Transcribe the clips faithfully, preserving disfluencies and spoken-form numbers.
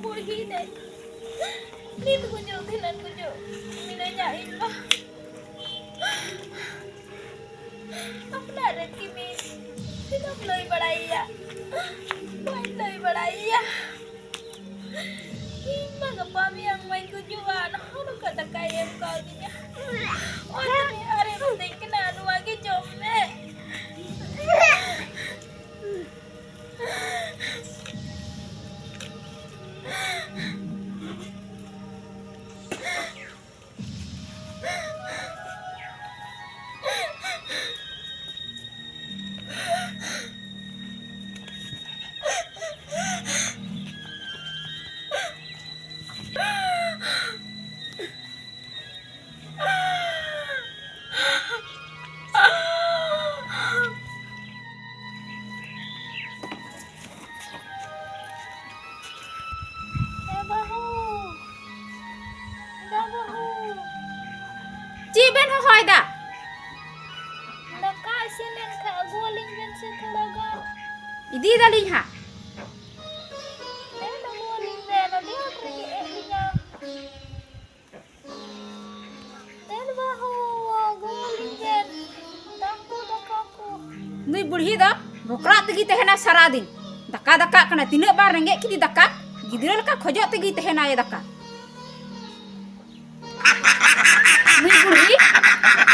ᱵᱩᱲᱦᱤ ᱱᱟᱹᱧ᱾ ᱱᱤᱛ ᱜᱩᱡᱩᱜ ᱫᱷᱤᱱᱟᱹᱱ ᱜᱩᱡᱩᱜ ᱢᱤᱱᱟᱹᱧᱟ ᱤᱧ ᱢᱟ᱾ ᱟᱯᱱᱟᱨ ᱨᱮ ᱠᱤᱢᱤᱱ ᱛᱤᱱᱟᱹᱜ ᱮᱢ ᱞᱟᱹᱭ ᱵᱟᱲᱟᱭᱮᱭᱟ? ᱵᱟᱹᱧ ᱞᱟᱹᱭ ᱵᱟᱲᱟᱭᱮᱭᱟ᱾ ᱤᱧ ᱢᱟ ᱜᱟᱯᱟ ᱢᱮᱭᱟᱝ ᱢᱟᱧ ᱜᱩᱡᱩᱜᱼᱟ, ᱱᱚᱜᱼᱚ ᱱᱚᱝᱠᱟ ᱫᱟᱠᱟᱭ ᱮᱢ ᱠᱟᱣᱫᱤᱧᱟ᱾ ᱚᱱᱟᱛᱮ ᱟᱨᱮ ᱢᱤᱛᱟᱹᱧ ᱠᱟᱱᱟ, "ᱱᱚᱣᱟ ᱜᱮ ᱡᱚᱢ ᱢᱮ᱾" ᱮ ᱵᱟᱹᱦᱩ, ᱮ ᱵᱟᱹᱦᱩ᱾ ᱪᱮᱫ ᱵᱮᱱ ᱦᱚᱦᱚᱭᱮᱫᱟ? ᱫᱟᱠᱟ ᱤᱥᱤᱱ ᱞᱮᱱ ᱠᱷᱟᱱ ᱟᱹᱜᱩ ᱟᱹᱞᱤᱧ ᱵᱮᱱ ᱥᱮ ᱛᱷᱚᱲᱟ ᱜᱟᱱ᱾ ᱤᱫᱤᱭᱮᱫᱟᱞᱤᱧ ᱦᱟᱸᱜ᱾ ᱫᱮᱱ ᱟᱹᱜᱩ ᱟᱹᱞᱤᱧ ᱵᱮᱱ, ᱟᱹᱰᱤ ᱟᱸᱴ ᱨᱮᱸᱜᱮᱡ ᱮᱫ ᱞᱤᱧᱟ᱾ ᱫᱮᱱ ᱵᱟᱹᱦᱩ, ᱟᱹᱜᱩ ᱟᱹᱞᱤᱧ ᱵᱮᱱ ᱫᱟᱜ ᱠᱚ, ᱫᱟᱠᱟ ᱠᱚ᱾ ᱱᱩᱭ ᱵᱩᱲᱦᱤ ᱫᱚ ᱵᱷᱚᱠᱨᱟᱜ ᱛᱮᱜᱮ ᱛᱟᱦᱮᱱᱟ ᱥᱟᱨᱟ ᱫᱤᱱ᱾ ᱫᱟᱠᱟ ᱫᱟᱠᱟᱜ ᱠᱟᱱᱟ, ᱛᱤᱱᱟᱹᱜ ᱵᱟᱨ ᱨᱮᱸᱜᱮᱡ ᱠᱮᱫᱮ ᱫᱟᱠᱟ, ᱜᱤᱫᱽᱨᱟᱹ ᱞᱮᱠᱟ ᱠᱷᱚᱡᱚᱜ ᱛᱮᱜᱮ ᱛᱟᱦᱮᱱᱟᱭ ᱫᱟᱠᱟ᱾ ᱱᱩᱭ ᱵᱩᱲᱦᱤ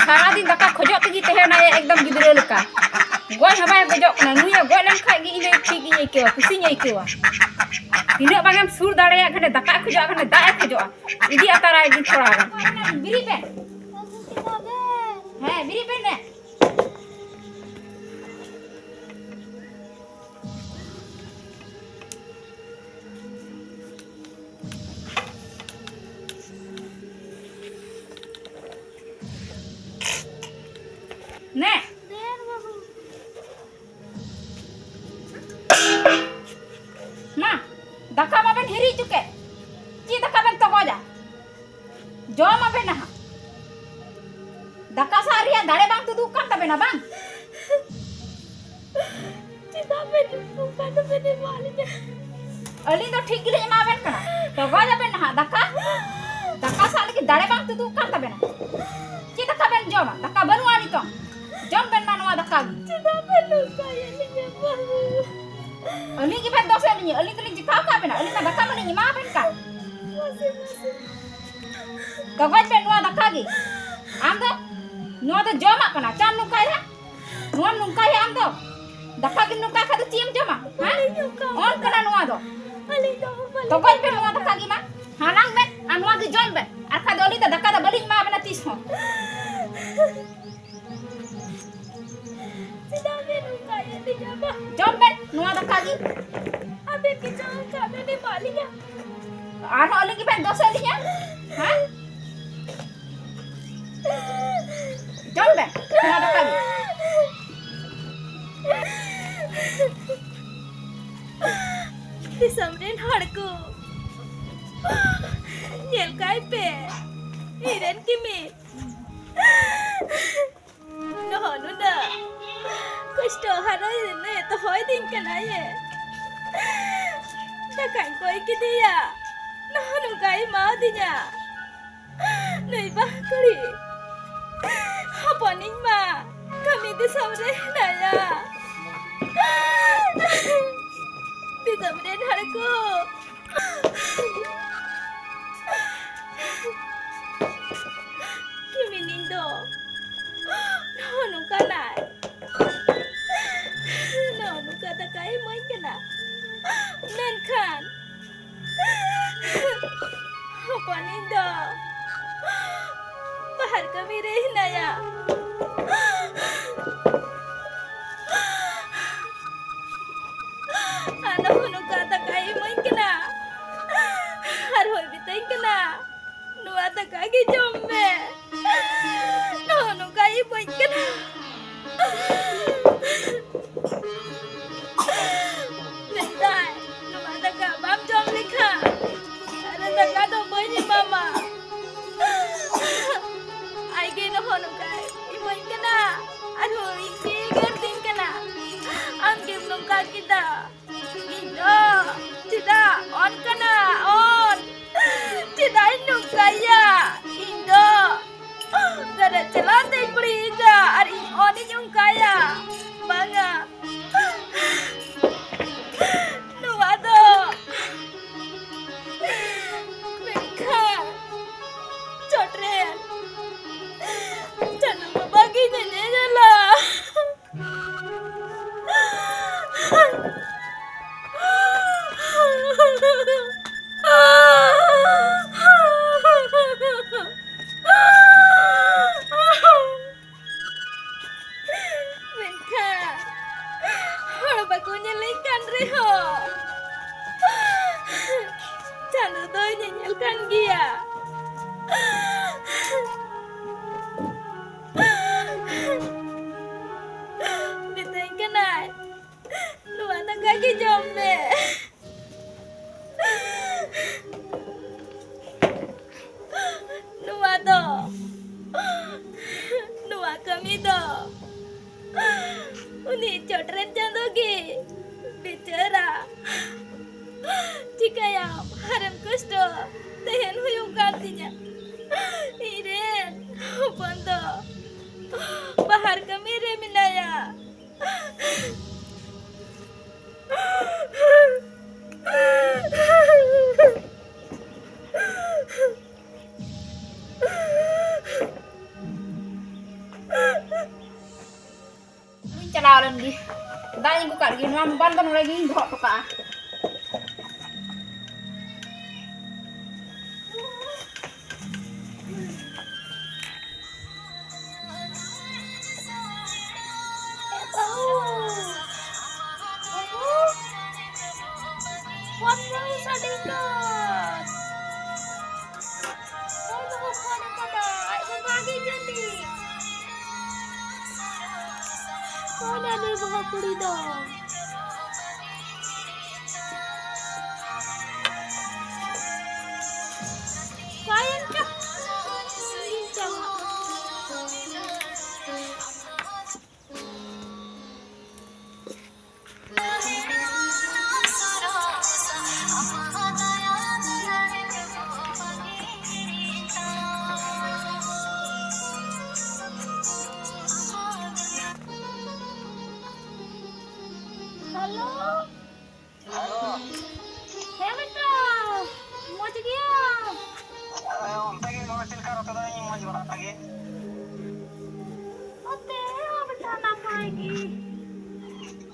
ᱥᱟᱨᱟ ᱫᱤᱱ ᱫᱟᱠᱟ ᱠᱷᱚᱡᱚᱜ ᱛᱮᱜᱮ ᱛᱟᱦᱮᱱᱟᱭ ᱮᱠᱫᱚᱢ ᱜᱤᱫᱽᱨᱟᱹ ᱞᱮᱠᱟ᱾ ᱜᱚᱡ ᱦᱚᱸ ᱵᱟᱭ ᱜᱚᱡᱚᱜ ᱠᱟᱱᱟ᱾ ᱱᱩᱭᱮ ᱜᱚᱡ ᱞᱮᱱᱠᱷᱟᱡ ᱜᱮ ᱤᱧ ᱫᱚ ᱴᱷᱤᱠ ᱤᱧ ᱟᱹᱭᱠᱟᱹᱣᱟ, ᱠᱩᱥᱤᱧ ᱟᱹᱭᱠᱟᱹᱣᱟ᱾ ᱛᱤᱱᱟᱹᱜ ᱵᱟᱝ ᱮᱢ ᱥᱩᱨ ᱫᱟᱲᱮᱭᱟᱜ ᱠᱷᱟᱱ, ᱫᱟᱠᱟ ᱠᱷᱚᱡᱚᱜᱼᱟ ᱠᱷᱟᱱ, ᱫᱟᱜ ᱮ ᱠᱷᱚᱡᱚᱜᱼᱟ, ᱤᱫᱤ ᱟᱛᱟᱨᱟᱭ ᱜᱮ ᱛᱷᱚᱲᱟ ᱜᱟᱱ᱾ ᱵᱤᱨᱤᱫ ᱵᱮᱱ᱾ ᱦᱮᱸ, ᱵᱤᱨᱤᱫ ᱵᱮᱱ ᱱᱮ᱾ ᱱᱮ᱾ ᱢᱟ, ᱫᱟᱠᱟ ᱢᱟᱵᱮᱱ ᱦᱤᱨᱤᱡ ᱦᱚᱪᱚ ᱠᱮᱫ᱾ ᱪᱮᱫ ᱫᱟᱠᱟ ᱵᱮᱱ ᱛᱚᱜᱚᱡᱟ? ᱡᱚᱢ ᱟᱵᱮᱱ ᱱᱟᱦᱟᱜ᱾ ᱫᱟᱠᱟ ᱥᱟᱦᱟᱜ ᱨᱮᱭᱟᱜ ᱫᱟᱲᱮ ᱵᱟᱝ ᱛᱩᱫᱩᱜ ᱠᱟᱱ ᱛᱟᱵᱮᱱᱟ ᱵᱟᱝ? ᱪᱮᱫᱟᱜ ᱵᱮᱱ ᱱᱚᱝᱠᱟ ᱫᱚᱵᱮᱱ ᱮᱢᱟ ᱞᱤᱧᱟ? ᱟᱹᱞᱤᱧ ᱫᱚ ᱴᱷᱤᱠ ᱜᱮᱞᱤᱧ ᱮᱢᱟ ᱵᱮᱱ ᱠᱟᱱᱟ᱾ ᱛᱚᱜᱚᱡ ᱟᱵᱮᱱ ᱱᱟᱦᱟᱜ ᱫᱟᱠᱟ, ᱫᱟᱠᱟ ᱥᱟᱜ ᱞᱟᱹᱜᱤᱫ ᱫᱟᱲᱮ ᱵᱟᱝ ᱛᱩᱫᱩᱜ ᱠᱟᱱ ᱛᱟᱵᱮᱱᱟ᱾ ᱪᱮᱫ ᱫᱟᱠᱟ ᱵᱮᱱ ᱡᱚᱢᱟ? ᱫᱟᱠᱟ ᱵᱟᱹᱱᱩᱜᱼᱟ ᱱᱤᱛᱚᱝ᱾ ᱡᱚᱢ ᱵᱮᱱ ᱢᱟ ᱱᱚᱣᱟ ᱫᱟᱠᱟ ᱜᱮ᱾ ᱪᱮᱫᱟᱜ ᱵᱮᱱ ᱱᱚᱝᱠᱟᱭᱮᱫ ᱞᱤᱧᱟ ᱵᱟᱹᱵᱩ? ᱟᱹᱞᱤᱧ ᱜᱮᱵᱮᱱ ᱫᱚᱥᱮᱫ ᱞᱤᱧᱟ, ᱟᱹᱞᱤᱧ ᱫᱚᱞᱤᱧ ᱪᱤᱠᱟᱹ ᱟᱠᱟᱫ ᱵᱮᱱᱟ? ᱟᱹᱞᱤᱧ ᱢᱟ ᱫᱟᱠᱟ ᱢᱟᱞᱤᱧ ᱮᱢᱟ ᱵᱮᱱ ᱠᱟᱱ᱾ ᱢᱟᱥᱮ, ᱢᱟᱥᱮ᱾ ᱛᱚᱜᱚᱡ ᱵᱮᱱ ᱱᱚᱣᱟ ᱫᱟᱠᱟ ᱜᱮ᱾ ᱟᱢ ᱫᱚ ᱱᱚᱣᱟ ᱫᱚ ᱡᱚᱢᱟᱜ ᱠᱟᱱᱟ, ᱪᱟᱢ ᱱᱚᱝᱠᱟᱭᱟ? ᱱᱚᱣᱟᱢ ᱱᱚᱝᱠᱟᱭᱟ ᱟᱢ ᱫᱚ? ᱫᱟᱠᱟ ᱜᱮᱢ ᱱᱚᱝᱠᱟᱭ ᱠᱷᱟᱡ ᱫᱚ ᱪᱮᱫ ᱮᱢ ᱡᱚᱢᱟ? ᱦᱮᱸ? ᱵᱟᱹᱞᱤᱧ ᱱᱚᱝᱠᱟ ᱚᱱ ᱠᱟᱱᱟ ᱱᱚᱣᱟ ᱫᱚ᱾ ᱟᱹᱞᱤᱧ ᱫᱚ ᱵᱟᱹᱞᱤᱧ ᱛᱚᱜᱚᱡ ᱵᱮᱱ ᱱᱚᱣᱟ ᱫᱟᱠᱟ ᱜᱮ ᱢᱟ᱾ ᱦᱟᱞᱟᱝ ᱵᱮᱱ ᱟᱨ ᱱᱚᱣᱟ ᱜᱮ ᱡᱚᱢ ᱵᱮᱱ᱾ ᱟᱨ ᱠᱷᱟᱡ ᱫᱚ ᱟᱹᱞᱤᱧ ᱫᱚ ᱫᱟᱠᱟ ᱫᱚ ᱵᱟᱹᱞᱤᱧ ᱮᱢᱟ ᱵᱮᱱᱟ ᱛᱤᱥ ᱦᱚᱸ᱾ ᱪᱮᱫᱟᱜ ᱵᱮᱱ ᱱᱚᱝᱠᱟᱭᱮᱫ ᱞᱤᱧᱟ ᱵᱟ? ᱡᱚᱢ ᱵᱮᱱ ᱱᱚᱣᱟ ᱫᱟᱠᱟ ᱜᱮ᱾ ᱟᱵᱮᱱ ᱜᱮ ᱡᱚᱢ ᱠᱟᱜ ᱵᱮᱱ ᱮᱢᱟᱜ ᱞᱤᱧᱟ᱾ ᱟᱨᱦᱚᱸ ᱟᱹᱞᱤᱧ ᱜᱮᱵᱮᱱ ᱫᱚᱥᱮᱫ ᱞᱤᱧᱟ? ᱦᱮᱸ? ᱡᱚᱢ ᱵᱮᱱ ᱱᱚᱣᱟ ᱫᱟᱠᱟ ᱜᱮ᱾ ᱫᱤᱥᱚᱢ ᱨᱮᱱ ᱦᱚᱲ ᱠᱚ, ᱧᱮᱞ ᱠᱟᱭ ᱯᱮ, ᱤᱧ ᱨᱮᱱ ᱠᱤᱢᱤᱱ᱾ ᱱᱚᱜᱼᱚ ᱱᱩᱱᱟᱹᱜ ᱠᱚᱥᱴᱚ ᱦᱟᱨᱟ ᱨᱮ ᱫᱚᱦᱚᱭᱫᱤᱧ ᱠᱟᱱᱟᱭᱮ᱾ ᱫᱟᱠᱟᱧ ᱠᱚᱭ ᱠᱮᱫᱮᱭᱟ, ᱱᱚᱜᱼᱚ ᱱᱚᱝᱠᱟᱭ ᱮᱢᱟᱣᱫᱤᱧᱟ᱾ ᱱᱩᱭ ᱵᱟᱹᱦᱩ ᱠᱩᱲᱤ ᱦᱚᱯᱚᱱᱤᱧ ᱢᱟ ᱠᱟᱹᱢᱤ ᱫᱤᱥᱚᱢ ᱨᱮ ᱦᱮᱱᱟᱭᱟ᱾ ᱫᱤᱥᱚᱢ ᱨᱮᱱ ᱦᱚᱲ ᱠᱚ, ᱠᱤᱢᱤᱱᱤᱧ ᱫᱚ ᱱᱚᱜᱼᱚ ᱱᱚᱝᱠᱟᱱᱟᱭ, ᱱᱚᱜᱼᱚ ᱱᱚᱝᱠᱟ ᱫᱟᱠᱟᱭ ᱮᱢᱟᱹᱧ ᱠᱟᱱᱟ, ᱢᱮᱱᱠᱷᱟᱱ ᱦᱚᱯᱚᱱᱤᱧ ᱫᱚ ᱵᱟᱦᱟᱨ ᱠᱟᱹᱢᱤ ᱨᱮ ᱦᱮᱱᱟᱭᱟ᱾ ᱟᱨ ᱱᱚᱜᱼᱚ ᱱᱚᱝᱠᱟ ᱫᱟᱠᱟᱭ ᱮᱢᱟᱹᱧ ᱠᱟᱱᱟ ᱟᱨ ᱦᱚᱸᱭ ᱢᱮᱛᱟᱹᱧ ᱠᱟᱱᱟ, ᱱᱚᱣᱟ ᱫᱟᱠᱟ ᱜᱮ ᱡᱚᱢ ᱢᱮ᱾ ᱱᱚᱜᱼᱚ ᱱᱚᱝᱠᱟᱭ ᱮᱢᱟᱹᱧ ᱠᱟᱱᱟ᱾ ᱢᱮᱱᱫᱟᱭ, ᱱᱚᱣᱟ ᱫᱟᱠᱟ ᱵᱟᱢ ᱡᱚᱢ ᱞᱮᱠᱷᱟᱱ ᱟᱨ ᱫᱟᱠᱟ ᱫᱚ ᱵᱟᱹᱧ ᱮᱢᱟᱢᱟ᱾ ᱟᱡᱜᱮ ᱱᱚᱜᱼᱚ ᱱᱚᱝᱠᱟᱭ ᱮᱢᱟᱹᱧ ᱠᱟᱱᱟ, ᱟᱨᱦᱚᱸ ᱤᱧ ᱜᱮ ᱮᱜᱮᱨ ᱫᱤᱧ ᱠᱟᱱᱟ, ᱟᱢ ᱜᱮᱢ ᱱᱚᱝᱠᱟ ᱠᱮᱫᱟ᱾ ᱤᱧ ᱫᱚ ᱪᱮᱫᱟᱜ ᱚᱱᱠᱟᱱᱟ ᱚᱱ᱾ ᱪᱮᱫᱟᱜ ᱤᱧ ᱱᱚᱝᱠᱟᱭᱟ? ᱤᱧ ᱫᱚ ᱜᱟᱰᱟ ᱪᱟᱞᱟᱣ ᱛᱮᱧ ᱵᱟᱹᱲᱤᱡ ᱮᱫᱟ ᱟᱨ ᱤᱧ ᱚᱱᱤᱧ ᱚᱱᱠᱟᱭᱟ᱾ ᱵᱟᱝᱟ, ᱱᱚᱣᱟ ᱫᱚ ᱢᱮᱱᱠᱷᱟᱱ ᱪᱚᱴ ᱨᱮ ᱪᱟᱸᱫᱚ ᱵᱟᱵᱟ ᱜᱮ ᱧᱮᱧᱮᱞᱟ᱾ ᱢᱮᱱᱠᱷᱟᱱ ᱦᱚᱲ ᱵᱟᱠᱚ ᱧᱮᱞᱮᱧ ᱠᱟᱱ ᱨᱮᱦᱚᱸ, ᱪᱟᱸᱫᱚ ᱫᱚᱭ ᱧᱮᱧᱮᱞ ᱠᱟᱱ ᱜᱮᱭᱟ᱾ ᱢᱮᱛᱟᱹᱧ ᱠᱟᱱᱟᱭ, "ᱱᱚᱣᱟ ᱫᱟᱠᱟ ᱜᱮ ᱡᱚᱢ ᱢᱮ᱾ ᱱᱚᱣᱟ ᱫᱚ, ᱱᱚᱣᱟ ᱠᱟᱹᱢᱤ ᱫᱚ ᱩᱱᱤ ᱪᱚᱴ ᱨᱮᱱ ᱪᱟᱸᱫᱚ ᱜᱮ ᱵᱤᱪᱟᱹᱨᱟ᱾ ᱪᱤᱠᱟᱹᱭᱟᱢ, ᱦᱟᱨᱮᱢ ᱠᱚᱥᱴᱚ ᱛᱟᱦᱮᱱ ᱦᱩᱭᱩᱜ ᱠᱟᱱ ᱛᱤᱧᱟ᱾ ᱤᱧ ᱨᱮᱱ ᱦᱚᱯᱚᱱ ᱫᱚ ᱵᱟᱦᱟᱨ ᱠᱟᱹᱢᱤ ᱨᱮ ᱢᱮᱱᱟᱭᱟ᱾" ᱤᱧ ᱪᱟᱞᱟᱣ ᱞᱮᱱ ᱜᱮ, ᱫᱟᱜ ᱤᱧ ᱟᱹᱜᱩ ᱠᱟᱜ ᱜᱮ, ᱱᱚᱣᱟ ᱢᱳᱵᱟᱭᱤᱞ ᱫᱚ ᱱᱚᱰᱮ ᱜᱤᱧ ᱫᱚᱦᱚ ᱦᱚᱴᱚ ᱠᱟᱜᱼᱟ᱾ ᱮ ᱵᱟᱹᱦᱩ, ᱵᱟᱹᱦᱩ, ᱯᱷᱳᱱ ᱵᱟᱹᱦᱩ ᱥᱟᱰᱮ ᱠᱟᱱ᱾ ᱚᱠᱚᱭ ᱵᱟᱹᱦᱩ ᱯᱷᱳᱱ ᱟᱠᱟᱫᱟ? ᱟᱡ ᱵᱟᱵᱟ ᱜᱮ ᱡᱟᱹᱱᱤᱡ᱾ ᱯᱷᱳᱱ ᱟᱭ ᱱᱩᱭ ᱵᱟᱹᱦᱩ ᱠᱩᱲᱤ ᱫᱚ᱾ ᱚᱠᱟᱭᱮᱱ ᱪᱚ? ᱤᱧ ᱪᱟᱞᱟᱜ᱾ ᱦᱮᱞᱳ᱾ ᱦᱮᱞᱳ᱾ ᱦᱮᱸ ᱵᱮᱴᱟ, ᱢᱚᱡᱽ ᱜᱮᱭᱟ? ᱦᱮᱸ, ᱚᱱᱛᱮ ᱜᱮ ᱢᱚᱡᱽ, ᱪᱮᱫ ᱞᱮᱠᱟ ᱱᱚᱛᱮ ᱫᱚ ᱤᱧ ᱢᱚᱡᱽ ᱵᱟᱲᱟ ᱜᱮ᱾ ᱱᱚᱛᱮ ᱦᱚᱸ ᱵᱮᱴᱟ ᱱᱟᱯᱟᱭ ᱜᱮ᱾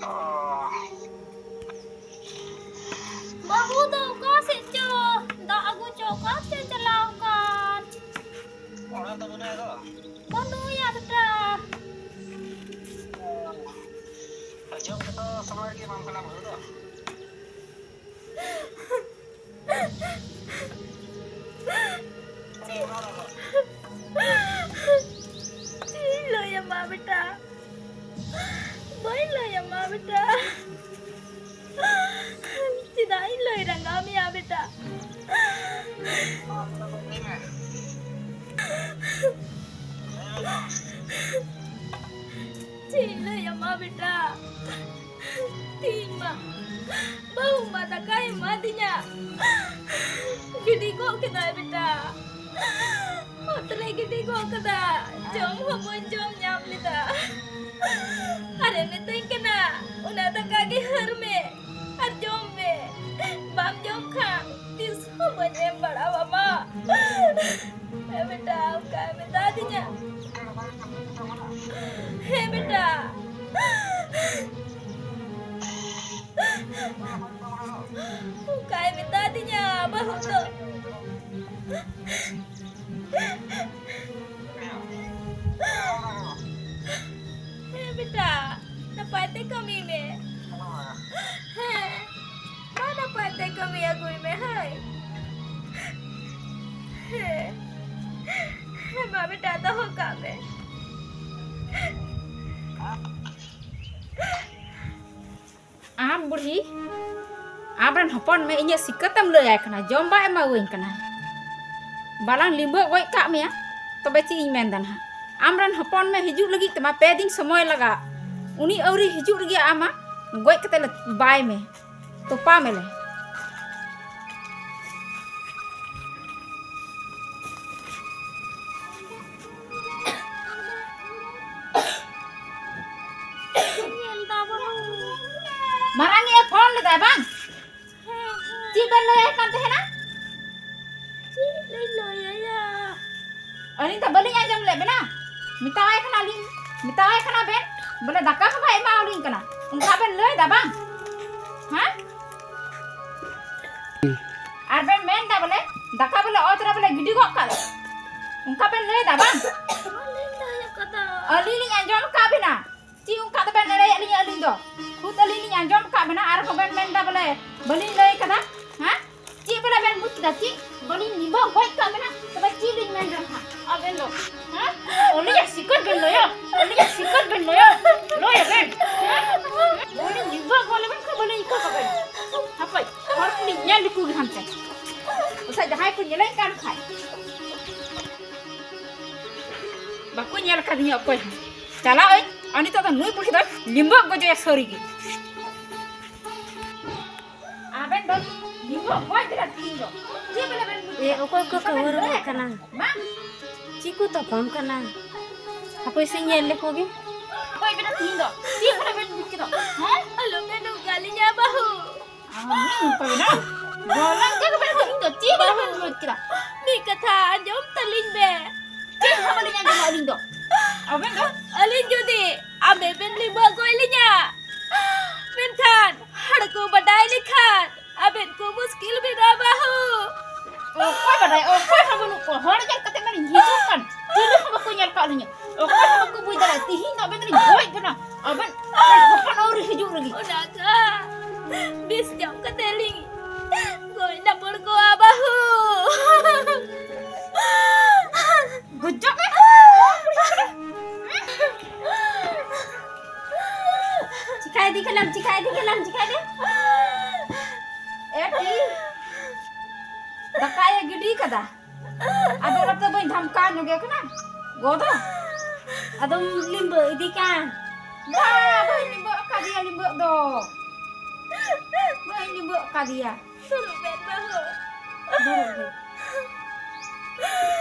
ᱚ᱾ ᱵᱟᱹᱦᱩ ᱫᱚ ᱚᱠᱟ ᱥᱮᱫ ᱪᱚ ᱫᱟᱜ ᱟᱹᱜᱩ ᱪᱚ ᱚᱠᱟ ᱥᱮᱫ ᱪᱟᱞᱟᱣ ᱟᱠᱟᱱ? ᱚᱲᱟᱜ ᱫᱚ ᱵᱟᱹᱱᱩᱭᱟ ᱫᱚ? ᱵᱟᱹᱱᱩᱭᱟ ᱵᱮᱴᱟ᱾ ᱡᱚᱢ ᱠᱚᱫᱚ ᱥᱚᱢᱚᱭ ᱨᱮᱜᱮ ᱮᱢᱟᱢ ᱠᱟᱱᱟ ᱵᱟᱹᱦᱩ ᱫᱚ᱾ ᱪᱮᱫ ᱤᱧ ᱞᱟᱹᱭ ᱟᱢᱟ ᱵᱮᱴᱟ? ᱵᱟᱹᱧ ᱞᱟᱹᱭ ᱟᱢᱟ ᱵᱮᱴᱟ᱾ ᱪᱮᱫᱟᱜ ᱤᱧ ᱞᱟᱹᱭ ᱨᱟᱸᱜᱟᱣ ᱢᱮᱭᱟ ᱵᱮᱴᱟ? ᱪᱮᱫ ᱤᱧ ᱞᱟᱹᱭ ᱟᱢᱟ ᱵᱮᱴᱟ? ᱛᱤᱦᱤᱧ ᱢᱟ ᱵᱟᱹᱦᱩ ᱢᱟ ᱫᱟᱠᱟᱭ ᱮᱢᱟᱫᱤᱧᱟ, ᱜᱤᱰᱤ ᱜᱚᱫ ᱠᱮᱫᱟᱭ ᱵᱮᱴᱟ᱾ ᱚᱛ ᱨᱮ ᱜᱤᱰᱤ ᱜᱚᱫ ᱠᱟᱫᱟ, ᱡᱚᱢ ᱦᱚᱸ ᱵᱟᱹᱧ ᱡᱚᱢ ᱧᱟᱢ ᱞᱮᱫᱟ᱾ ᱟᱨᱮ ᱢᱤᱛᱟᱹᱧ ᱠᱟᱱᱟ, "ᱚᱱᱟ ᱫᱟᱠᱟ ᱜᱮ ᱦᱟᱹᱨ ᱢᱮ ᱟᱨ ᱡᱚᱢ ᱢᱮ, ᱵᱟᱢ ᱡᱚᱢ ᱠᱷᱟᱱ ᱛᱤᱥ ᱦᱚᱸ ᱵᱟᱹᱧ ᱮᱢ ᱵᱟᱲᱟᱣᱟᱢᱟ᱾" ᱦᱮᱸ ᱵᱮᱴᱟ, ᱚᱱᱠᱟᱭ ᱢᱮᱛᱟ ᱫᱤᱧᱟ᱾ ᱦᱮᱸ ᱵᱮᱴᱟ, ᱚᱱᱠᱟᱭ ᱢᱮᱛᱟ ᱫᱤᱧᱟ ᱵᱟᱹᱦᱩ ᱫᱚ᱾ ᱦᱮᱸ ᱵᱮᱴᱟ, ᱱᱟᱯᱟᱭ ᱛᱮ ᱠᱟᱹᱢᱤ ᱢᱮ᱾ ᱦᱮᱸ, ᱢᱟ ᱱᱟᱯᱟᱭ ᱛᱮ ᱠᱟᱹᱢᱤ ᱟᱹᱜᱩᱭ ᱢᱮ, ᱦᱳᱭ᱾ ᱦᱮᱸ, ᱦᱮᱸ, ᱢᱟ ᱵᱮᱴᱟ, ᱫᱚᱦᱚ ᱠᱟᱜ ᱢᱮ᱾ ᱟᱢ ᱵᱩᱲᱦᱤ, ᱟᱢᱨᱮᱱ ᱦᱚᱯᱚᱱ ᱢᱮ ᱤᱧᱟᱹᱜ ᱥᱤᱠᱟᱹᱛᱮᱢ ᱞᱟᱹᱭ ᱟᱭ ᱠᱟᱱᱟ, ᱡᱚᱢ ᱵᱟᱭ ᱮᱢᱟᱣᱟᱹᱧ ᱠᱟᱱᱟ᱾ ᱵᱟᱞᱟᱝ ᱞᱤᱸᱵᱟᱹ ᱜᱚᱡ ᱠᱟᱜ ᱢᱮᱭᱟ, ᱛᱚᱵᱮ ᱪᱮᱫ ᱤᱧ ᱢᱮᱱᱫᱟ ᱱᱟᱦᱟᱜ? ᱟᱢᱨᱮᱱ ᱦᱚᱯᱚᱱ ᱢᱮ ᱦᱤᱡᱩᱜ ᱞᱟᱹᱜᱤᱫ ᱛᱮᱢᱟ ᱯᱮ ᱫᱤᱱ ᱥᱚᱢᱚᱭ ᱞᱟᱜᱟᱜ, ᱩᱱᱤ ᱟᱹᱣᱨᱤ ᱦᱤᱡᱩᱜ ᱨᱮᱜᱮ ᱟᱢ ᱢᱟ ᱜᱚᱡ ᱠᱟᱛᱮ ᱞᱮ ᱵᱟᱭ ᱢᱮ, ᱛᱚᱯᱟ ᱢᱮᱞᱮ᱾ ᱧᱮᱞ ᱫᱟ ᱵᱟᱹᱦᱩ᱾ ᱵᱟᱝ? ᱪᱮᱫ ᱵᱮᱱ ᱞᱟᱹᱭᱟᱭ ᱠᱟᱱ ᱛᱟᱦᱮᱱᱟ? ᱪᱮᱫ ᱞᱤᱧ ᱞᱟᱹᱭᱟᱭᱟ? ᱟᱹᱞᱤᱧ ᱫᱚ ᱵᱟᱹᱞᱤᱧ ᱟᱸᱡᱚᱢ ᱞᱮᱫ ᱵᱮᱱᱟ᱾ ᱢᱮᱛᱟᱣᱟᱭ ᱠᱟᱱᱟᱞᱤᱧ, ᱢᱮᱛᱟᱣᱟᱭ ᱠᱟᱱᱟ ᱵᱮᱱ ᱵᱚᱞᱮ ᱫᱟᱠᱟ ᱦᱚᱸ ᱵᱟᱭ ᱮᱢᱟᱣᱟᱞᱤᱧ ᱠᱟᱱᱟ᱾ ᱚᱱᱠᱟ ᱵᱮᱱ ᱞᱟᱹᱭ ᱫᱟ ᱵᱟᱝ? ᱦᱮᱸ? ᱟᱨ ᱵᱮᱱ ᱢᱮᱱ ᱫᱟ ᱵᱚᱞᱮ ᱫᱟᱠᱟ ᱵᱚᱞᱮ ᱚᱛ ᱨᱮ ᱵᱚᱞᱮ ᱜᱤᱰᱤ ᱜᱚᱫ ᱠᱟᱜ ᱞᱮ᱾ ᱚᱱᱠᱟ ᱵᱮᱱ ᱞᱟᱹᱭ ᱫᱟ ᱵᱟᱝ? ᱵᱟᱹᱞᱤᱧ ᱞᱟᱹᱭ ᱟᱠᱟᱫᱟ᱾ ᱟᱹᱞᱤᱧ ᱞᱤᱧ ᱟᱸᱡᱚᱢ ᱟᱠᱟᱫ ᱵᱮᱱᱟ᱾ ᱪᱮᱫ ᱚᱱᱠᱟ ᱫᱚᱵᱮᱱ ᱮᱲᱮᱭᱮᱫ ᱞᱤᱧᱟ? ᱟᱹᱞᱤᱧ ᱫᱚ ᱠᱷᱩᱫ ᱟᱹᱞᱤᱧ ᱞᱤᱧ ᱟᱸᱡᱚᱢ ᱟᱠᱟᱫ ᱵᱮᱱᱟ, ᱟᱨᱦᱚᱸ ᱵᱮᱱ ᱢᱮᱱ ᱫᱟ ᱵᱚᱞᱮ ᱵᱟᱹᱞᱤᱧ ᱞᱟᱹᱭ ᱠᱟᱫᱟ᱾ ᱦᱮᱸ? ᱪᱮᱫ ᱵᱚᱞᱮ ᱵᱮᱱ ᱵᱩᱡ ᱠᱮᱫᱟ? ᱪᱮᱫ ᱵᱟᱹᱞᱤᱧ ᱱᱤᱵᱟᱹ ᱜᱚᱡ ᱠᱟᱜ ᱵᱮᱱᱟ? ᱛᱚᱵᱮ ᱪᱮᱫ ᱞᱤᱧ ᱢᱮᱱ ᱫᱟ ᱦᱟᱸᱜ ᱟᱵᱮᱱ ᱫᱚ? ᱦᱮᱸ? ᱟᱹᱞᱤᱧᱟᱜ ᱥᱤᱠᱟᱹᱨ ᱵᱮᱱ ᱞᱟᱹᱭᱟ? ᱟᱹᱞᱤᱧᱟᱜ ᱥᱤᱠᱟᱹᱨ ᱵᱮᱱ ᱞᱟᱹᱭᱟ? ᱞᱟᱹᱭᱟ ᱵᱮᱱ? ᱦᱮᱸ? ᱵᱟᱹᱞᱤᱧ ᱱᱤᱵᱟᱹ ᱜᱚᱡ ᱞᱮᱵᱮᱱ ᱠᱷᱟᱱ ᱵᱟᱹᱞᱤᱧ ᱤᱠᱟᱹ ᱠᱟᱜ ᱵᱮᱱᱟ᱾ ᱦᱟᱯᱳᱭ, ᱦᱚᱲ ᱠᱚᱞᱤᱧ ᱧᱮᱞ ᱞᱮᱠᱚ ᱜᱮ ᱦᱟᱱᱛᱮ᱾ ᱯᱟᱥᱮᱡ ᱡᱟᱦᱟᱸᱭ ᱠᱚ ᱧᱮᱞᱮᱧ ᱠᱟᱱ ᱠᱷᱟᱡ᱾ ᱵᱟᱠᱚ ᱧᱮᱞ ᱠᱟᱫᱤᱧᱟ ᱚᱠᱚᱭ ᱦᱚᱸ᱾ ᱪᱟᱞᱟᱜ ᱟᱹᱧ, ᱟᱨ ᱱᱤᱛᱚᱜ ᱫᱚ ᱱᱩᱭ ᱵᱩᱲᱦᱤ ᱫᱚ ᱞᱤᱢᱵᱟᱹ ᱜᱚᱡᱮᱭᱟ ᱥᱟᱹᱨᱤ ᱜᱮ᱾ ᱟᱵᱮᱱ ᱫᱚ ᱞᱤᱢᱵᱟᱹ ᱜᱚᱡ ᱵᱮᱱᱟ ᱛᱤᱦᱤᱧ ᱫᱚ᱾ ᱪᱮᱫ ᱵᱚᱞᱮ ᱵᱮᱱ ᱵᱩᱡᱽ ᱮ, ᱠᱮᱫᱟ? ᱚᱠᱚᱭ ᱠᱚ ᱚᱠᱚᱭ ᱵᱮᱱ ᱠᱟᱹᱣᱨᱩ ᱞᱟᱹᱭ ᱠᱟᱱᱟ? ᱠᱟᱱᱟ? ᱢᱟ᱾ ᱪᱮᱫ ᱠᱚ ᱛᱟᱯᱟᱢ ᱠᱟᱱᱟ? ᱦᱟᱯᱳᱭ ᱥᱮᱧ ᱧᱮᱞ ᱞᱮᱠᱚ ᱜᱮ᱾ ᱜᱚᱡ ᱵᱮᱱᱟ ᱛᱤᱦᱤᱧ ᱫᱚ᱾ ᱪᱮᱫ ᱵᱚᱞᱮ ᱵᱮᱱ ᱵᱩᱡᱽ ᱠᱮᱫᱟ? ᱦᱮᱸ? ᱟᱞᱚ ᱵᱮᱱ ᱚᱱᱠᱟ ᱞᱤᱧᱟ ᱵᱟᱹᱦᱩ᱾ ᱟᱢ ᱢᱤᱫ ᱚᱱᱠᱟ ᱵᱮᱱᱟ? ᱵᱚᱞᱚᱱ ᱠᱟ ᱵᱮᱱ ᱛᱤᱦᱤᱧ ᱫᱚ ᱪᱮᱫ ᱵᱚᱞᱮ ᱵᱮᱱ ᱵᱩᱡᱽ ᱠᱮᱫᱟ? ᱢᱤᱫ ᱠᱟᱛᱷᱟ ᱟᱸᱡᱚᱢ ᱛᱟᱹᱞᱤᱧ ᱵᱮ᱾ ᱪᱮᱫ ᱦᱚᱸ ᱵᱟᱹᱞᱤᱧ ᱟᱸᱡᱚᱢᱟ ᱟᱹᱞᱤᱧ ᱫᱚ᱾ ᱟᱵᱮᱱ ᱫᱚ? ᱟᱹᱞᱤᱧ ᱡᱩᱫᱤ ᱟᱵᱮ ᱵᱮᱱ ᱞᱤᱢᱵᱟᱹ ᱜᱚᱡ ᱞᱤᱧᱟ, ᱢᱮᱱᱠᱷᱟᱱ ᱦᱚᱲ ᱠᱚ ᱵᱟᱰᱟᱭ ᱞᱮᱠᱷᱟᱱ ᱟᱵᱮᱱ ᱠᱚ ᱢᱩᱥᱠᱤᱞ ᱵᱮᱱᱟ ᱵᱟᱹᱦᱩ᱾ ᱚᱠᱚᱭ ᱵᱟᱰᱟᱭ? ᱚᱠᱚᱭ ᱦᱚᱸ ᱵᱟᱹᱱᱩᱜ ᱠᱚᱣᱟ᱾ ᱦᱚᱲ ᱧᱮᱞ ᱠᱟᱛᱮ ᱢᱟᱞᱤᱧ ᱦᱤᱡᱩᱜ ᱠᱟᱱ᱾ ᱪᱤᱞᱤ ᱦᱚᱸ ᱵᱟᱠᱚ ᱧᱮᱞ ᱠᱟᱜ ᱞᱤᱧᱟ᱾ ᱚᱠᱚᱭ ᱦᱚᱸ ᱵᱟᱠᱚ ᱵᱩᱡᱽ ᱫᱟᱲᱮᱭᱟᱜᱼᱟ᱾ ᱛᱤᱦᱤᱧ ᱫᱚ ᱟᱵᱮᱱ ᱫᱚᱞᱤᱧ ᱜᱚᱡ ᱵᱮᱱᱟ᱾ ᱟᱵᱮᱱ ᱦᱚᱯᱚᱱ ᱟᱹᱣᱨᱤ ᱦᱤᱡᱩᱜ ᱨᱮᱜᱮ᱾ ᱚᱱᱟ ᱠᱷᱟᱱ ᱵᱤᱥ ᱡᱚᱢ ᱠᱟᱛᱮ ᱞᱤᱧ ᱜᱚᱡ ᱱᱟᱯᱚᱲ ᱠᱚᱣᱟ ᱵᱟᱹᱦᱩ᱾ ᱜᱩᱡᱚᱜ ᱢᱮ᱾ ᱪᱤᱠᱟᱭ ᱫᱤ ᱠᱟᱱᱟᱢ, ᱪᱤᱠᱟᱭ ᱫᱤ ᱠᱟᱱᱟᱢ, ᱪᱤᱠᱟᱭ ᱫᱤ? ᱮ ᱴᱤ, ᱫᱟᱠᱟᱭ ᱜᱤᱰᱤ ᱠᱟᱫᱟ᱾ ᱟᱫᱚ ᱚᱱᱟᱛᱮ ᱵᱟᱹᱧ ᱫᱷᱟᱢᱠᱟᱣ ᱧᱚᱜᱮ ᱠᱟᱱᱟ᱾ ᱜᱚ ᱫᱚ᱾ ᱟᱫᱚᱢ ᱞᱤᱢᱵᱟᱹ ᱤᱫᱤ ᱠᱟᱱ? ᱵᱟ, ᱵᱟᱹᱧ ᱞᱤᱢᱵᱟᱹ ᱟᱠᱟᱫᱮᱭᱟ ᱞᱤᱢᱵᱟᱹ ᱫᱚ᱾ ᱵᱟᱹᱧ ᱞᱤᱢᱵᱟᱹ ᱟᱠᱟᱫᱮᱭᱟ᱾ ᱫᱩᱲᱩᱵ ᱵᱮᱱ ᱵᱟᱹᱦᱩ᱾ ᱫᱩᱲᱩᱵ ᱵᱮᱱ᱾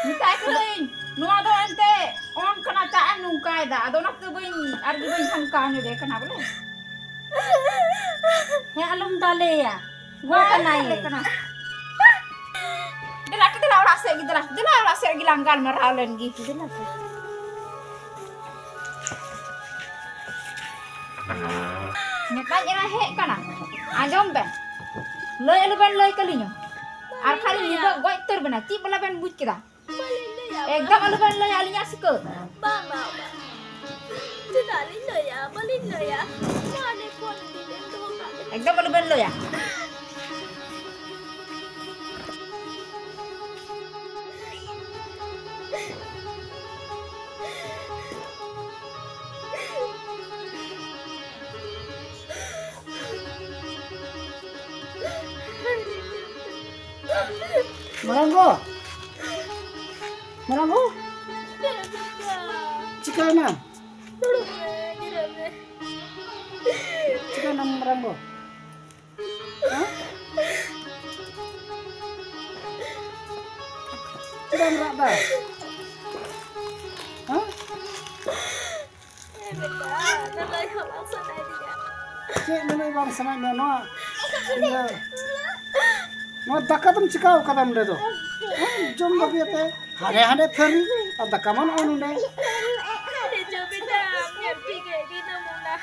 ᱢᱮᱛᱟᱭ ᱠᱟᱹᱱᱟᱹᱧ, ᱱᱚᱣᱟ ᱫᱚ ᱮᱱᱛᱮ ᱚᱱ ᱠᱟᱱᱟ, ᱪᱟᱜ ᱮᱢ ᱱᱚᱝᱠᱟᱭᱮᱫᱟ᱾ ᱟᱫᱚ ᱚᱱᱟ ᱠᱷᱟᱹᱛᱤᱨ ᱵᱟᱹᱧ, ᱟᱨᱜᱮ ᱵᱟᱹᱧ ᱫᱷᱟᱢᱠᱟᱣ ᱧᱚᱜᱮ ᱠᱟᱱᱟ ᱵᱚᱞᱮ᱾ ᱦᱮᱸ, ᱟᱞᱚᱢ ᱫᱟᱞᱮᱭᱟ᱾ ᱜᱚᱜ ᱠᱟᱱᱟᱭ᱾ ᱫᱮᱞᱟ, ᱫᱮᱞᱟ, ᱚᱲᱟᱜ ᱥᱮᱫ ᱜᱮ, ᱫᱮᱞᱟ, ᱫᱮᱞᱟ, ᱚᱲᱟᱜ ᱥᱮᱫ ᱜᱮ ᱞᱟᱝ ᱜᱟᱞᱢᱟᱨᱟᱣ ᱞᱮᱱ ᱜᱮ᱾ ᱫᱮᱞᱟ ᱛᱚ᱾ ᱢᱮᱛᱟᱧ ᱮᱨᱟᱭ ᱦᱮᱡ ᱠᱟᱱᱟ, ᱟᱸᱡᱚᱢ ᱵᱮᱱ, ᱞᱟᱹᱭ ᱟᱞᱚ ᱵᱮᱱ ᱞᱟᱹᱭ ᱠᱟᱹᱞᱤᱧᱟ, ᱟᱨ ᱠᱷᱟᱱ ᱞᱤᱧ ᱱᱤᱛᱚᱜ ᱜᱚᱡ ᱩᱛᱟᱹᱨ ᱵᱮᱱᱟ᱾ ᱪᱮᱫ ᱵᱚᱞᱮ ᱵᱮᱱ ᱵᱩᱡᱽ ᱠᱮᱫᱟ? ᱵᱟᱹᱞᱤᱧ ᱞᱟᱹᱭᱟ᱾ ᱮᱠᱫᱚᱢ ᱟᱞᱚ ᱵᱮᱱ ᱞᱟᱹᱭᱟ ᱟᱹᱞᱤᱧᱟᱜ ᱥᱤᱠᱟᱹ᱾ ᱵᱟᱝ, ᱵᱟᱝ, ᱵᱟᱝ᱾ ᱪᱮᱫᱟᱜ ᱞᱤᱧ ᱞᱟᱹᱭᱟ? ᱵᱟᱹᱞᱤᱧ ᱞᱟᱹᱭᱟ᱾ ᱢᱟ ᱱᱤᱛ ᱠᱷᱚᱱ ᱤᱫᱤ ᱵᱮᱱ, ᱫᱚᱦᱚ ᱠᱟᱜ ᱵᱮᱱ᱾ ᱮᱠᱫᱚᱢ ᱟᱞᱚ ᱵᱮᱱ ᱞᱟᱹᱭᱟ᱾ ᱢᱟᱨᱟᱝ ᱜᱚ, ᱢᱟᱨᱟᱝ ᱜᱚ, ᱪᱤᱠᱟᱹᱭᱮᱱᱟ? ᱫᱩᱲᱩᱵ ᱢᱮ, ᱡᱤᱨᱟᱹᱜ ᱢᱮ᱾ ᱪᱤᱠᱟᱹᱭᱮᱱᱟᱢ ᱢᱟᱨᱟᱝ ᱜᱚ? ᱦᱮᱸ? ᱪᱮᱫᱟᱜ ᱮᱢ ᱨᱟᱜ ᱫᱟ? ᱦᱮᱸ? ᱦᱮᱸ ᱵᱮᱴᱟ, ᱞᱟᱹᱞᱟᱹᱭ ᱦᱚᱸ ᱵᱟᱝ ᱥᱟᱱᱟᱭᱮᱫᱤᱧᱟ᱾ ᱪᱮᱫ ᱞᱟᱹᱞᱟᱹᱭ ᱵᱟᱝ ᱥᱟᱱᱟᱭᱮᱫ ᱢᱮᱭᱟ? ᱱᱚᱣᱟ, ᱤᱭᱟᱹ, ᱱᱚᱣᱟ ᱫᱟᱠᱟ ᱫᱚᱢ ᱪᱤᱠᱟᱹᱣ ᱠᱟᱫᱟ ᱱᱚᱰᱮ ᱫᱚ? ᱦᱮᱸ, ᱡᱚᱢ ᱵᱟᱹᱜᱤᱭᱟᱛᱮ ᱦᱟᱸᱰᱮ ᱦᱟᱸᱰᱮ ᱛᱷᱟᱹᱨᱤ ᱟᱨ ᱫᱟᱠᱟ ᱢᱟ ᱱᱚᱜᱼᱚᱭ ᱱᱚᱰᱮ᱾ ᱟᱨᱮ ᱡᱚᱢ ᱵᱮᱴᱟ, ᱟᱢ ᱧᱮᱞ ᱴᱷᱤᱠ ᱜᱮ ᱟᱹᱰᱤ ᱱᱟᱢᱩᱱᱟ᱾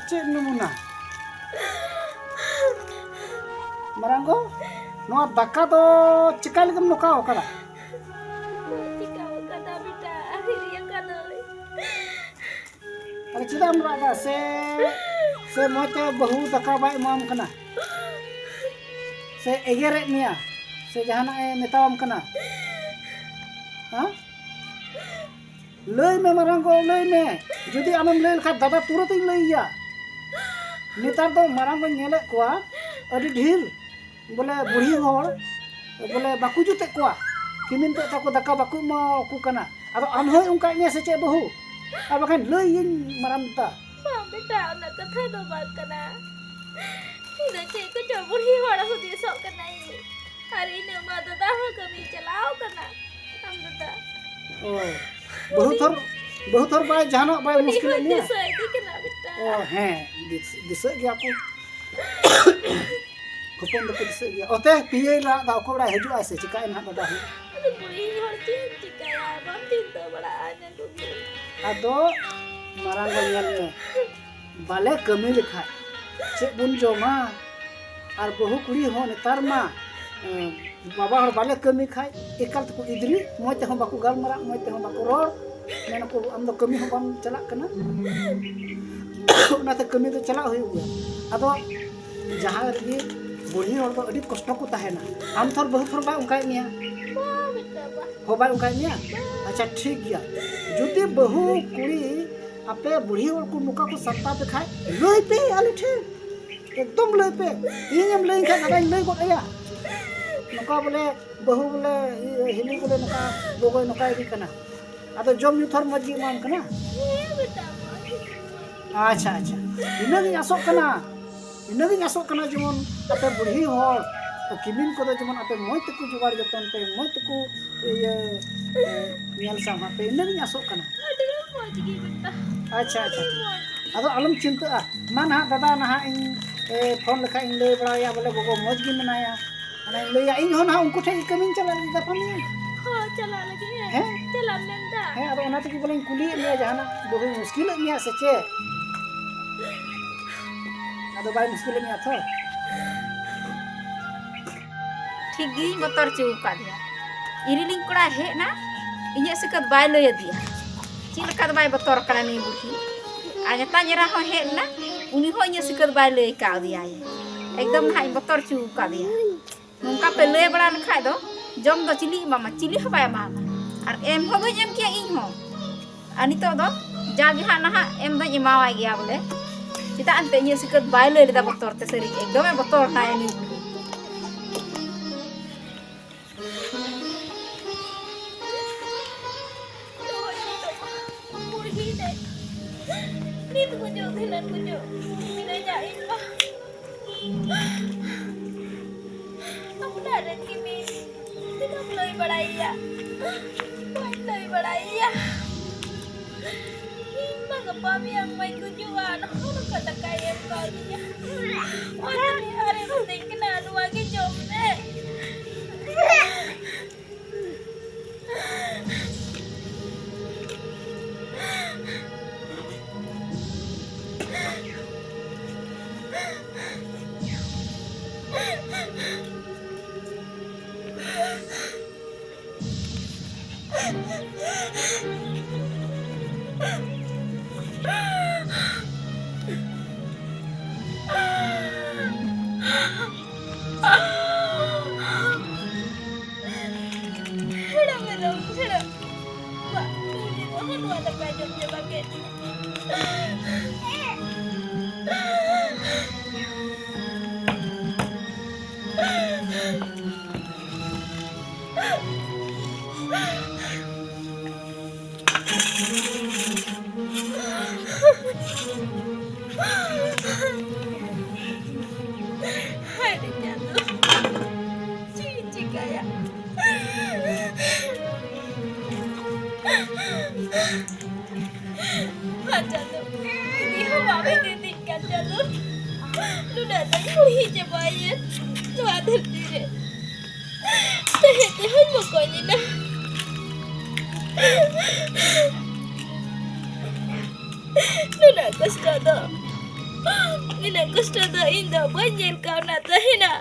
ᱪᱮᱫ ᱱᱚᱢᱩᱱᱟ? ᱢᱟᱨᱟᱝ ᱜᱚ, ᱱᱚᱣᱟ ᱫᱟᱠᱟ ᱫᱚ ᱪᱮᱠᱟ ᱞᱟᱹᱜᱤᱫ ᱮᱢ ᱱᱚᱝᱠᱟᱣ ᱠᱟᱫᱟ? ᱪᱤᱠᱟᱹᱣ ᱠᱟᱫᱟ ᱵᱮᱴᱟ, ᱦᱤᱨᱤ ᱟᱠᱟᱫᱟᱹᱧ᱾ ᱟᱨ ᱪᱮᱫᱟᱜ ᱮᱢ ᱨᱟᱜ ᱮᱫᱟ? ᱥᱮ, ᱥᱮ ᱢᱚᱡᱽ ᱛᱮ ᱵᱟᱹᱦᱩ ᱫᱟᱠᱟ ᱵᱟᱭ ᱮᱢᱟᱢ ᱠᱟᱱᱟ? ᱥᱮ ᱮᱜᱮᱨᱮᱫ ᱢᱮᱭᱟ? ᱥᱮ ᱡᱟᱦᱟᱱᱟᱜ ᱮ ᱢᱮᱛᱟᱣᱟᱢ ᱠᱟᱱᱟ? ᱦᱮᱸ? ᱞᱟᱹᱭ ᱢᱮ ᱢᱟᱨᱟᱝ ᱜᱚ, ᱞᱟᱹᱭ ᱢᱮ᱾ ᱡᱩᱫᱤ ᱟᱢᱮᱢ ᱞᱟᱹᱭ ᱞᱮᱠᱷᱟᱱ ᱫᱟᱫᱟ ᱛᱩᱨᱟᱹᱛ ᱤᱧ ᱞᱟᱹᱭ ᱟᱭᱟ᱾ ᱱᱮᱛᱟᱨ ᱫᱚ ᱢᱟᱨᱟᱝ ᱜᱚᱧ ᱧᱮᱞᱮᱫ ᱠᱚᱣᱟ ᱟᱹᱰᱤ ᱰᱷᱮᱨ ᱵᱚᱞᱮ ᱵᱩᱲᱦᱤ ᱦᱚᱲ ᱵᱚᱞᱮ ᱵᱟᱠᱚ ᱡᱩᱛᱮᱫ ᱠᱚᱣᱟ᱾ ᱠᱤᱢᱤᱱ ᱛᱮ ᱛᱟᱠᱚ ᱫᱟᱠᱟ ᱵᱟᱠᱚ ᱮᱢᱟ ᱠᱚ ᱠᱟᱱᱟ᱾ ᱟᱫᱚ ᱟᱢ ᱦᱚᱸᱭ ᱚᱱᱠᱟᱭᱮᱫ ᱢᱮᱭᱟ ᱥᱮ ᱪᱮᱫ ᱵᱟᱹᱦᱩ? ᱟᱨ ᱵᱟᱠᱷᱟᱱ ᱞᱟᱹᱭᱟᱹᱧ ᱢᱟᱨᱟᱝ ᱫᱟ᱾ ᱵᱟᱝ ᱵᱮᱴᱟ, ᱚᱱᱟ ᱠᱟᱛᱷᱟ ᱫᱚ ᱵᱟᱝ ᱠᱟᱱᱟ᱾ ᱤᱧ ᱫᱚ ᱪᱮᱫ ᱠᱚᱪᱚ ᱵᱩᱲᱦᱤ ᱦᱚᱲ ᱦᱩᱫᱤᱥᱚᱜ ᱠᱟᱱᱟᱭ᱾ ᱟᱨ ᱤᱱᱟᱹ ᱢᱟ ᱫᱟᱫᱟ ᱦᱚᱸ ᱠᱟᱹᱢᱤ ᱪᱟᱞᱟᱣ ᱠᱟᱱᱟ᱾ ᱟᱢ ᱫᱟᱫᱟ᱾ ᱚ, ᱵᱟᱹᱦᱩ ᱛᱷᱚᱨ ᱵᱟᱹᱦᱩ ᱛᱷᱚᱨ ᱵᱟᱭ ᱡᱟᱦᱟᱱᱟᱜ ᱵᱟᱭ ᱢᱩᱥᱠᱤᱞᱮᱫ ᱢᱮᱭᱟ? ᱫᱤᱥᱟᱹᱭ ᱫᱤ ᱠᱟᱱᱟ ᱵᱮᱴᱟ᱾ ᱚ ᱦᱮᱸ, ᱫᱤᱥ- ᱫᱤᱥᱟᱹᱜ ᱜᱮᱭᱟ ᱠᱚ᱾ ᱦᱚᱯᱚᱱ ᱫᱚᱠᱚ ᱫᱤᱥᱟᱹᱜ ᱜᱮᱭᱟ᱾ ᱚᱛᱮ ᱯᱤᱭᱟᱹᱭ ᱨᱟᱜ ᱫᱟ, ᱚᱠᱚᱭ ᱚᱲᱟᱜ ᱦᱤᱡᱩᱜ ᱟᱭ ᱥᱮ ᱪᱤᱠᱟᱹᱭ ᱱᱟᱦᱟᱜ ᱫᱟᱫᱟ ᱦᱚᱸ? ᱟᱫᱚ ᱵᱩᱲᱦᱤ ᱦᱚᱲ ᱪᱮᱫ ᱮᱢ ᱪᱤᱠᱟᱹᱭᱟ? ᱵᱟᱢ ᱪᱤᱱᱛᱟᱹ ᱵᱟᱲᱟᱜᱼᱟ ᱤᱱᱟᱹ ᱠᱚᱜᱮ᱾ ᱟᱫᱚ ᱢᱟᱨᱟᱝ ᱵᱟ ᱧᱮᱞ ᱢᱮ, ᱵᱟᱞᱮ ᱠᱟᱹᱢᱤ ᱞᱮᱠᱷᱟᱡ ᱪᱮᱫ ᱵᱚᱱ ᱡᱚᱢᱟ? ᱟᱨ ᱵᱟᱹᱦᱩ ᱠᱩᱲᱤ ᱦᱚᱸ ᱱᱮᱛᱟᱨ ᱢᱟ, ᱮᱸ, ᱵᱟᱵᱟ ᱦᱚᱲ ᱵᱟᱞᱮ ᱠᱟᱹᱢᱤ ᱠᱷᱟᱡ ᱮᱠᱟᱞ ᱛᱮᱠᱚ ᱤᱫᱽᱨᱤ, ᱢᱚᱡᱽ ᱛᱮᱦᱚᱸ ᱵᱟᱠᱚ ᱜᱟᱞᱢᱟᱨᱟᱜ, ᱢᱚᱡᱽ ᱛᱮᱦᱚᱸ ᱵᱟᱠᱚ ᱨᱚᱲ, ᱢᱮᱱᱟᱠᱚ ᱟᱢ ᱫᱚ ᱠᱟᱹᱢᱤ ᱦᱚᱸ ᱵᱟᱢ ᱪᱟᱞᱟᱜ ᱠᱟᱱᱟ᱾ ᱚᱱᱟᱛᱮ ᱠᱟᱹᱢᱤ ᱫᱚ ᱪᱟᱞᱟᱜ ᱦᱩᱭᱩᱜ ᱜᱮᱭᱟ᱾ ᱟᱫᱚ ᱡᱟᱦᱟᱸ ᱨᱮᱜᱮ ᱵᱩᱲᱦᱤ ᱦᱚᱲ ᱫᱚ ᱟᱹᱰᱤ ᱠᱚᱥᱴᱚ ᱠᱚ ᱛᱟᱦᱮᱱᱟ᱾ ᱟᱢ ᱛᱷᱚᱨ ᱵᱟᱹᱦᱩ ᱛᱷᱚᱨ ᱵᱟᱭ ᱚᱱᱠᱟᱭᱮᱫ ᱢᱮᱭᱟ? ᱵᱟ ᱵᱮᱴᱟ ᱵᱟ᱾ ᱦᱚᱸ ᱵᱟᱭ ᱚᱱᱠᱟᱭᱮᱫ ᱢᱮᱭᱟ? ᱟᱪᱪᱷᱟ ᱴᱷᱤᱠ ᱜᱮᱭᱟ, ᱡᱩᱫᱤ ᱵᱟᱹᱦᱩ ᱠᱩᱲᱤ ᱟᱯᱮ ᱵᱩᱲᱦᱤ ᱦᱚᱲ ᱠᱚ ᱱᱚᱝᱠᱟ ᱠᱚ ᱥᱟᱨᱛᱟ ᱯᱮ ᱠᱷᱟᱡ ᱞᱟᱹᱭ ᱯᱮ ᱟᱞᱮ ᱴᱷᱮᱱ, ᱮᱠᱫᱚᱢ ᱞᱟᱹᱭ ᱯᱮ᱾ ᱤᱧᱮᱢ ᱞᱟᱹᱭᱟᱹᱧ ᱠᱷᱟᱡ ᱫᱟᱫᱟᱧ ᱞᱟᱹᱭ ᱜᱚᱫ ᱟᱭᱟ ᱱᱚᱝᱠᱟ ᱵᱚᱞᱮ ᱵᱟᱹᱦᱩ ᱵᱚᱞᱮ ᱤᱭᱟᱹ ᱦᱤᱞᱤ ᱵᱚᱞᱮ ᱱᱚᱝᱠᱟ ᱜᱚᱜᱚᱭ ᱱᱚᱝᱠᱟᱭ ᱤᱫᱤ ᱠᱟᱱᱟ᱾ ᱟᱫᱚ ᱡᱚᱢ ᱧᱩ ᱛᱷᱚᱨ ᱢᱚᱡᱽ ᱜᱮ ᱮᱢᱟᱢ ᱠᱟᱱᱟ᱾ ᱦᱮᱸ ᱵᱮᱴᱟ, ᱢᱚᱡᱽ ᱜᱮ᱾ ᱟᱪᱪᱷᱟ ᱟᱪᱪᱷᱟ, ᱤᱱᱟᱹᱜᱤᱧ ᱟᱥᱚᱜ ᱠᱟᱱᱟ, ᱤᱱᱟᱹᱜᱤᱧ ᱟᱥᱚᱜ ᱠᱟᱱᱟ ᱡᱮᱢᱚᱱ ᱟᱯᱮ ᱵᱩᱲᱦᱤ ᱦᱚᱲ ᱠᱤᱢᱤᱱ ᱠᱚᱫᱚ ᱡᱮᱢᱚᱱ ᱟᱯᱮ ᱢᱚᱡᱽ ᱛᱮᱠᱚ ᱡᱚᱜᱟᱲ ᱡᱚᱛᱚᱱ ᱯᱮ, ᱢᱚᱡᱽ ᱛᱮᱠᱚ ᱤᱭᱟᱹ ᱧᱮᱞ ᱥᱟᱢᱟ ᱯᱮ, ᱤᱱᱟᱹᱜᱤᱧ ᱟᱥᱚᱜ ᱠᱟᱱᱟ᱾ ᱟᱹᱰᱤ ᱢᱚᱡᱽ ᱜᱮ ᱵᱮᱴᱟ᱾ ᱟᱪᱪᱷᱟ ᱟᱪᱪᱷᱟ, ᱟᱹᱰᱤ ᱢᱚᱡᱽ᱾ ᱟᱫᱚ ᱟᱞᱚᱢ ᱪᱤᱱᱛᱟᱹᱜᱼᱟ, ᱢᱟ ᱱᱟᱦᱟᱜ ᱫᱟᱫᱟ ᱱᱟᱦᱟᱜ ᱤᱧ ᱮ, ᱯᱷᱳᱱ ᱞᱮᱠᱷᱟᱡ ᱤᱧ ᱞᱟᱹᱭ ᱵᱟᱲᱟᱣᱟᱭᱟ ᱵᱚᱞᱮ ᱜᱚᱜᱚ ᱢᱚᱡᱽ ᱜᱮ ᱢᱮᱱᱟᱭᱟ᱾ ᱚᱱᱟᱧ ᱞᱟᱹᱭᱟ ᱤᱧ ᱦᱚᱸ ᱱᱟᱦᱟᱜ ᱩᱱᱠᱩ ᱴᱷᱮᱡ ᱜᱮ ᱠᱟᱹᱢᱤᱧ ᱪᱟᱞᱟᱜ ᱞᱟᱹᱜᱤᱫ ᱜᱟᱯᱟ ᱢᱮᱭᱟᱝ᱾ ᱦᱚᱸ, ᱪᱟᱞᱟᱜ ᱞᱟᱹᱜᱤᱫ, ᱦᱮᱸ᱾ ᱦᱮᱸ? ᱪᱟᱞᱟᱜ ᱮᱢ ᱢᱮᱱᱫᱟ? ᱦᱮᱸ, ᱟᱫᱚ ᱚᱱᱟ ᱛᱮᱜᱮ ᱵᱚᱞᱮᱧ ᱠᱩᱞᱤᱭᱮᱫ ᱢᱮᱭᱟ, ᱡᱟᱦᱟᱱᱟᱜ ᱵᱟᱹᱦᱩᱭ ᱢᱩᱥᱠᱤᱞᱮᱫ ᱢᱮᱭᱟ ᱥᱮ ᱪᱮᱫ? ᱟᱫᱚ ᱵᱟᱭ ᱢᱩᱥᱠᱤᱞᱮᱫ ᱢᱮᱭᱟ ᱛᱚ? ᱴᱷᱤᱠ ᱜᱮᱧ ᱵᱚᱛᱚᱨ ᱦᱚᱪᱚ ᱟᱠᱟᱫᱮᱭᱟ᱾ ᱤᱨᱤᱞᱤᱧ ᱠᱚᱲᱟ ᱦᱮᱡ ᱮᱱᱟ, ᱤᱧᱟᱹᱜ ᱥᱤᱠᱟᱹᱛ ᱵᱟᱭ ᱞᱟᱹᱭ ᱟᱫᱮᱭᱟ᱾ ᱪᱮᱫ ᱞᱮᱠᱟ ᱫᱚ ᱵᱟᱭ ᱵᱚᱛᱚᱨ ᱠᱟᱱᱟ ᱱᱩᱭ ᱵᱩᱰᱷᱤ᱾ ᱟᱨ ᱱᱮᱛᱟᱧ ᱮᱨᱟ ᱦᱚᱸ ᱦᱮᱡ ᱮᱱᱟ, ᱩᱱᱤ ᱦᱚᱸ ᱤᱧᱟᱹᱜ ᱥᱤᱠᱟᱹᱛ ᱵᱟᱭ ᱞᱟᱹᱭ ᱠᱟᱣᱫᱮᱭᱟᱭ᱾ ᱮᱠᱫᱚᱢ ᱱᱟᱦᱟᱜ ᱤᱧ ᱵᱚᱛᱚᱨ ᱦᱚᱪᱚ ᱟᱠᱟᱫᱮᱭᱟ᱾ ᱱᱚᱝᱠᱟ ᱯᱮ ᱞᱟᱹᱭ ᱵᱟᱲᱟ ᱞᱮᱠᱷᱟᱡ ᱫᱚ ᱡᱚᱢ ᱫᱚ ᱪᱤᱞᱤ ᱮᱢᱟᱢᱟ? ᱪᱤᱞᱤ ᱦᱚᱸ ᱵᱟᱭ ᱮᱢᱟᱢᱟ᱾ ᱟᱨ ᱮᱢ ᱦᱚᱸ ᱵᱟᱹᱧ ᱮᱢ ᱠᱮᱭᱟ ᱤᱧ ᱦᱚᱸ᱾ ᱟᱨ ᱱᱤᱛᱚᱜ ᱫᱚ ᱡᱟᱜᱮ ᱦᱟᱸᱜ ᱱᱟᱦᱟᱜ ᱮᱢ ᱫᱚᱧ ᱮᱢᱟᱣᱟᱭ ᱜᱮᱭᱟ ᱵᱚᱞᱮ᱾ ᱪᱮᱫᱟᱜ ᱮᱱᱛᱮ ᱤᱧᱟᱹᱜ ᱥᱤᱠᱟᱹᱛ ᱵᱟᱭ ᱞᱟᱹᱭ ᱞᱮᱫᱟ ᱵᱚᱛᱚᱨ ᱛᱮ, ᱥᱟᱹᱨᱤ ᱜᱮ ᱮᱠᱫᱚᱢᱮ ᱵᱚᱛᱚᱨ ᱮᱱᱟ ᱩᱱᱤ᱾ ᱵᱩᱲᱦᱤ ᱫᱮ, ᱱᱤᱛ ᱜᱩᱡᱩᱜ ᱫᱷᱤᱱᱟᱹᱱ ᱜᱩᱡᱩᱜ ᱢᱤᱱᱟᱹᱧᱟ ᱤᱧ ᱢᱟ᱾ ᱟᱯᱱᱟᱨ ᱨᱮᱱ ᱜᱮ ᱢᱤᱫ ᱛᱤᱱᱟᱹᱜ ᱮᱢ ᱞᱟᱹᱭ ᱵᱟᱲᱟᱭᱮᱭᱟ? ᱵᱟᱹᱧ ᱞᱟᱹᱭ ᱵᱟᱲᱟᱭᱮᱭᱟ᱾ ᱤᱧ ᱢᱟ ᱜᱟᱯᱟ ᱢᱮᱭᱟᱝ ᱢᱟᱧ ᱜᱩᱡᱩᱜᱼᱟ, ᱱᱚᱜᱼᱚ ᱱᱚᱝᱠᱟ ᱫᱟᱠᱟᱭ ᱮᱢ ᱠᱟᱣᱫᱤᱧᱟ᱾ ᱚᱱᱟᱛᱮ ᱟᱨᱮ ᱢᱤᱛᱟᱹᱧ ᱠᱟᱱᱟ, "ᱱᱚᱣᱟ ᱜᱮ ᱡᱚᱢ ᱢᱮ᱾" ᱦᱮᱲᱟ ᱢᱮᱨᱚᱢ, ᱦᱮᱲᱟ᱾ ᱵᱟ, ᱩᱱᱤ ᱫᱚ ᱱᱚᱣᱟ ᱫᱟᱠᱟ ᱡᱚᱢ ᱪᱟᱵᱟ ᱠᱮᱫ ᱛᱤᱧᱟ᱾ ᱦᱟᱭ ᱨᱮ ᱪᱟᱸᱫᱚ, ᱪᱮᱫ ᱤᱧ ᱪᱤᱠᱟᱹᱭᱟ? ᱦᱟ ᱪᱟᱸᱫᱚ, ᱤᱫᱤ ᱦᱚᱸ ᱵᱟᱢ ᱤᱫᱤᱭᱮᱫᱤᱧ ᱠᱟᱱ ᱪᱟᱸᱫᱚ᱾ ᱱᱩᱱᱟᱹᱜ ᱫᱚᱧ ᱵᱩᱲᱦᱤ ᱪᱟᱵᱟᱭᱮᱱ ᱱᱚᱣᱟ ᱫᱷᱟᱹᱨᱛᱤ ᱨᱮ᱾ ᱛᱟᱦᱮᱸ ᱛᱮᱦᱚᱸᱧ ᱢᱚᱠᱚᱧ ᱮᱱᱟ᱾ ᱱᱩᱱᱟᱹᱜ ᱠᱚᱥᱴᱚ ᱫᱚ, ᱱᱩᱱᱟᱹᱜ ᱠᱚᱥᱴᱚ ᱫᱚ ᱤᱧ ᱫᱚ ᱵᱟᱹᱧ ᱧᱮᱞ ᱠᱟᱣᱱᱟ ᱛᱟᱦᱮᱱᱟ᱾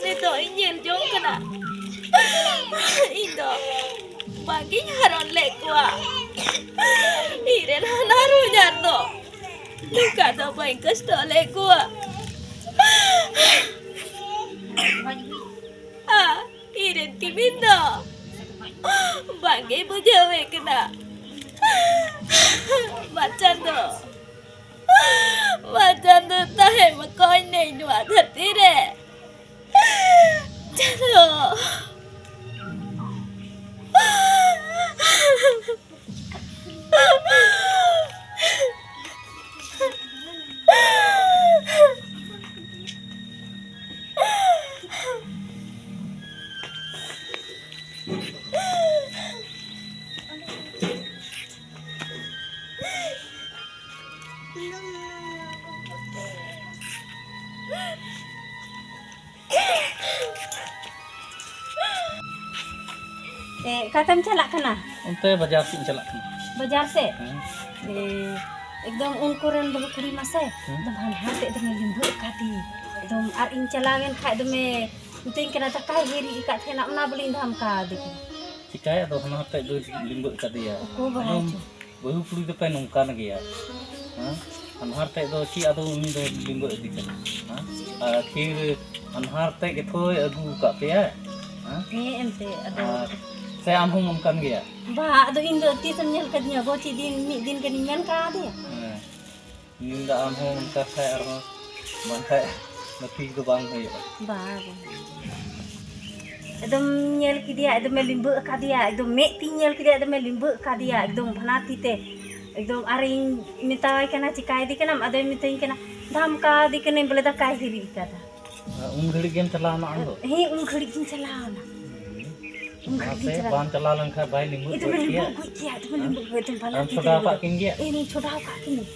ᱱᱤᱛᱚᱜ ᱤᱧ ᱧᱮᱞ ᱡᱚᱝ ᱠᱟᱱᱟ᱾ ᱤᱧ ᱫᱚ ᱵᱟᱝᱜᱤᱧ ᱦᱟᱨᱚᱱ ᱞᱮᱫ ᱠᱚᱣᱟ᱾ ᱤᱧ ᱨᱮᱱ ᱦᱟᱱᱦᱟᱨ ᱦᱚᱧᱦᱟᱨ ᱫᱚ ᱱᱚᱝᱠᱟ ᱫᱚ ᱵᱟᱹᱧ ᱠᱚᱥᱴᱚ ᱞᱮᱫ ᱠᱚᱣᱟ᱾ ᱟᱨ ᱤᱧ ᱨᱮᱱ ᱠᱤᱢᱤᱱ ᱫᱚ ᱵᱟᱝᱜᱮ ᱵᱩᱡᱷᱟᱹᱣᱮ ᱠᱟᱱᱟ᱾ ᱢᱟ ᱪᱟᱸᱫᱚ, ᱢᱟ ᱪᱟᱸᱫᱚ, ᱛᱟᱦᱮᱸ ᱢᱟ ᱠᱚᱧ ᱱᱮᱭ ᱱᱚᱣᱟ ᱫᱷᱟᱹᱨᱛᱤ ᱨᱮ᱾ ᱪᱟᱸᱫᱚ᱾ ᱚᱠᱟᱛᱮᱢ ᱪᱟᱞᱟᱜ ᱠᱟᱱᱟ? ᱚᱱᱛᱮ ᱵᱟᱡᱟᱨ ᱥᱮᱫ ᱤᱧ ᱪᱟᱞᱟᱜ ᱠᱟᱱᱟ᱾ ᱵᱟᱡᱟᱨ ᱥᱮᱫ? ᱦᱮᱸ᱾ ᱮ, ᱮᱠᱫᱚᱢ ᱩᱱ ᱠᱚᱨᱮᱱ ᱵᱟᱹᱦᱩ ᱠᱩᱲᱤ ᱢᱟᱥᱮ, ᱦᱮᱸ᱾ ᱮᱠᱫᱚᱢ ᱦᱟᱱᱦᱟᱨ ᱛᱮ ᱮᱠᱫᱚᱢᱮ ᱞᱤᱸᱵᱟᱹᱜ ᱟᱠᱟᱫᱤ᱾ ᱮᱠᱫᱚᱢ ᱟᱨ ᱤᱧ ᱪᱟᱞᱟᱣ ᱮᱱ ᱠᱷᱟᱡ ᱫᱚᱢᱮ ᱢᱤᱛᱟᱹᱧ ᱠᱟᱱᱟ, "ᱫᱟᱠᱟᱭ ᱦᱤᱨᱤᱡ ᱟᱠᱟᱫ ᱛᱟᱦᱮᱱᱟ, ᱚᱱᱟ ᱵᱚᱞᱮᱧ ᱫᱷᱟᱢᱠᱟᱣ ᱟᱫᱮ ᱠᱟᱱᱟ᱾" ᱪᱤᱠᱟᱭᱟ ᱟᱫᱚ, ᱦᱟᱱᱦᱟᱨ ᱛᱮ ᱫᱚᱭ ᱞᱤᱸᱵᱟᱹᱜ ᱟᱠᱟᱫᱮᱭᱟ᱾ ᱚᱠᱚᱭ ᱵᱟᱲᱟᱭ ᱮᱠᱫᱚᱢ ᱪᱚ᱾ ᱵᱟᱹᱦᱩ ᱠᱩᱲᱤ ᱫᱚᱯᱮ ᱱᱚᱝᱠᱟᱱ ᱜᱮᱭᱟ, ᱦᱮᱸ? ᱦᱟᱱᱦᱟᱨ ᱛᱮᱫ ᱫᱚ ᱪᱮᱫ ᱟᱫᱚ ᱩᱱᱤ ᱫᱚ ᱞᱤᱸᱵᱟᱹ ᱤᱫᱤ ᱠᱟᱱᱟ, ᱦᱮᱸ? ᱟᱨ ᱟᱹᱠᱷᱤᱨ ᱦᱟᱱᱦᱟᱨ ᱛᱮᱫ ᱜᱮᱛᱷᱚᱭ ᱟᱹᱜᱩ ᱟᱠᱟᱫ ᱯᱮᱭᱟ, ᱦᱮᱸ? ᱦᱮᱸ, ᱮᱱᱛᱮ ᱟᱫᱚ ᱟᱨ ᱥᱮ ᱟᱢ ᱦᱚᱸᱢ ᱚᱱᱠᱟᱱ ᱜᱮᱭᱟ? ᱵᱟ, ᱟᱫᱚ ᱤᱧ ᱫᱚ ᱛᱤᱥᱮᱢ ᱧᱮᱞ ᱠᱟᱫᱤᱧᱟ ᱜᱚ? ᱪᱮᱫ ᱫᱤᱱ, ᱢᱤᱫ ᱫᱤᱱ ᱜᱟᱱᱤᱧ ᱧᱮᱞ ᱠᱟᱫᱮᱭᱟ᱾ ᱦᱮᱸ, ᱤᱧ ᱫᱚ ᱟᱢ ᱦᱚᱸ ᱚᱱᱠᱟ ᱠᱷᱟᱡ ᱟᱨᱦᱚᱸ ᱵᱟᱝᱠᱷᱟᱡ ᱫᱚ ᱴᱷᱤᱠ ᱫᱚ ᱵᱟᱝ ᱦᱩᱭᱩᱜᱼᱟ᱾ ᱵᱟᱝ᱾ ᱮᱠᱫᱚᱢ ᱧᱮᱞ ᱠᱮᱫᱮᱭᱟ, ᱮᱠᱫᱚᱢᱮ ᱞᱤᱸᱵᱟᱹᱜ ᱟᱠᱟᱫᱮᱭᱟ, ᱮᱠᱫᱚᱢ ᱢᱮᱫ ᱛᱤᱧ ᱧᱮᱞ ᱠᱮᱫᱮᱭᱟ, ᱮᱠᱫᱚᱢᱮ ᱞᱤᱸᱵᱟᱹᱜ ᱟᱠᱟᱫᱮᱭᱟ, ᱮᱠᱫᱚᱢ ᱵᱟᱱᱟᱨ ᱛᱤ ᱛᱮ᱾ ᱮᱠᱫᱚᱢ ᱟᱨᱤᱧ ᱢᱮᱛᱟᱣᱟᱭ ᱠᱟᱱᱟ, "ᱪᱤᱠᱟᱭᱮᱫᱮ ᱠᱟᱱᱟᱢ?" ᱟᱫᱚᱭ ᱢᱤᱛᱟᱹᱧ ᱠᱟᱱᱟ, "ᱫᱷᱟᱢᱠᱟᱣ ᱫᱮ ᱠᱟᱹᱱᱟᱹᱧ ᱵᱚᱞᱮ, ᱫᱟᱠᱟᱭ ᱦᱤᱨᱤᱡ ᱟᱠᱟᱫᱟ᱾" ᱩᱱ ᱜᱷᱟᱹᱲᱤᱡ ᱜᱮᱢ ᱪᱟᱞᱟᱣ ᱮᱱᱟ ᱟᱢ ᱫᱚ? ᱦᱮᱸ, ᱩᱱ ᱜᱷᱟᱹᱲᱤᱡ ᱜᱤᱧ ᱪᱟᱞᱟᱣ ᱮᱱᱟ᱾ ᱩᱱ ᱜᱷᱟᱹᱲᱤᱡ ᱜᱤᱧ ᱢᱟᱥᱮ, ᱪᱟᱞᱟᱣ ᱵᱟᱢ ᱮᱱᱟ᱾ ᱪᱟᱞᱟᱣ ᱞᱮᱱᱠᱷᱟᱱ ᱵᱟᱭ ᱞᱤᱸᱵᱟᱹᱜ ᱮᱠᱫᱚᱢᱮ ᱜᱚᱫ ᱠᱮᱭᱟ? ᱞᱤᱸᱵᱟᱹᱜ ᱜᱚᱡ ᱠᱮᱭᱟ, ᱮᱠᱫᱚᱢᱮ ᱦᱮᱸ? ᱞᱤᱸᱵᱟᱹᱜ ᱜᱚᱡ, ᱮᱠᱫᱚᱢ ᱵᱟᱱᱟᱨ ᱟᱢ ᱛᱤ ᱛᱮ ᱪᱷᱚᱰᱟᱣ ᱞᱤᱸᱵᱟᱹᱜ᱾ ᱟᱠᱟᱫ ᱠᱤᱱ ᱜᱮᱭᱟ? ᱮᱭ, ᱤᱧ ᱪᱷᱚᱰᱟᱣ ᱟᱠᱟᱫ ᱠᱤᱱᱟᱹᱧ᱾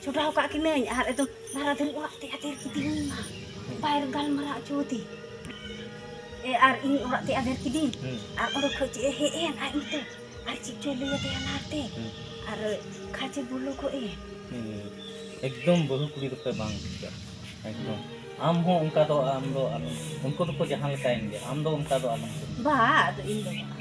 ᱪᱷᱚᱰᱟᱣ ᱟᱠᱟᱫ ᱠᱤᱱᱟᱹᱧ ᱟᱨ ᱮᱠᱫᱚᱢ ᱫᱷᱟᱨᱟ ᱫᱷᱟᱨᱤ ᱚᱲᱟᱜ ᱛᱮ ᱟᱫᱮᱨ ᱠᱤᱫᱤᱧᱟ᱾ ᱵᱟᱭ ᱜᱟᱞᱢᱟᱨᱟᱣ ᱦᱚᱪᱚ ᱟᱫᱤᱧ᱾ ᱮ, ᱟᱨ ᱤᱧ ᱚᱲᱟᱜ ᱛᱮ ᱟᱫᱮᱨ ᱠᱤᱫᱤᱧ᱾ ᱦᱩᱸ᱾ ᱟᱨ ᱚᱸᱰᱮ ᱠᱷᱚᱡ ᱪᱮᱫ ᱮ ᱦᱮᱡ ᱮᱱ ᱟᱡ ᱢᱤᱫᱴᱮᱡ᱾ ᱟᱨ ᱪᱮᱫ ᱪᱚᱭ ᱞᱟᱹᱭ ᱟᱫᱮᱭᱟ ᱱᱟᱨᱛᱮ᱾ ᱦᱩᱸ᱾ ᱟᱨ ᱠᱷᱟᱪᱮ ᱵᱚᱞᱚ ᱠᱚᱜ ᱮ᱾ ᱦᱩᱸ᱾ ᱮᱠᱫᱚᱢ ᱵᱟᱹᱦᱩ ᱠᱩᱲᱤ ᱫᱚᱯᱮ ᱵᱟᱝ ᱴᱷᱤᱠᱟ᱾ ᱮᱠᱫᱚᱢ᱾ ᱟᱢ ᱦᱚᱸ ᱚᱱᱠᱟ ᱫᱚ ᱟᱞᱚᱢ, ᱩᱱᱠᱩ ᱫᱚᱠᱚ ᱡᱟᱦᱟᱸ ᱞᱮᱠᱟᱭᱮᱱ ᱜᱮᱭᱟ, ᱟᱢ ᱫᱚ ᱚᱱᱠᱟ ᱫᱚ ᱟᱞᱚᱢ ᱠᱟᱹᱢᱤᱭᱟ᱾ ᱵᱟ, ᱟᱫᱚ ᱤᱧ ᱫᱚ ᱵᱟᱝ᱾